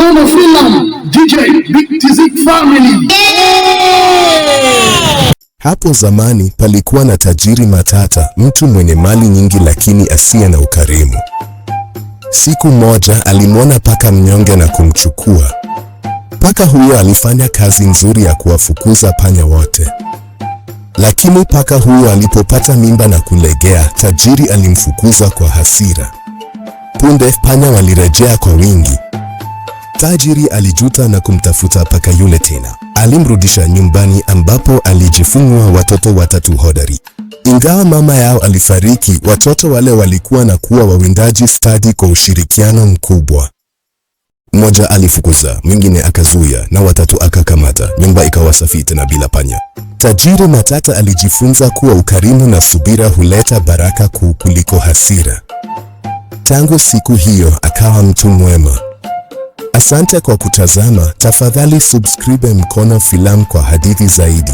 Mkono Film, DJ Big TZ Family. Hapo zamani palikuwa na tajiri matata, mtu mwenye mali nyingi lakini asiye na ukarimu. Siku moja alimwona paka mnyonge na kumchukua. Paka huyo alifanya kazi nzuri ya kuwafukuza panya wote. Lakini paka huyo alipopata mimba na kulegea, tajiri alimfukuza kwa hasira. Punde panya walirejea kwa wingi. Tajiri alijuta na kumtafuta paka yule tena. Alimrudisha nyumbani ambapo alijifungua watoto watatu hodari. Ingawa mama yao alifariki, watoto wale walikuwa na kuwa wawindaji stadi kwa ushirikiano mkubwa. Mmoja alifukuza, mwingine akazuia na watatu akakamata. Nyumba ikawa safi tena bila panya. Tajiri Matata alijifunza kuwa ukarimu na subira huleta baraka kuu kuliko hasira. Tangu siku hiyo akawa mtu mwema. Asante kwa kutazama. Tafadhali subscribe Mkono Filamu kwa hadithi zaidi.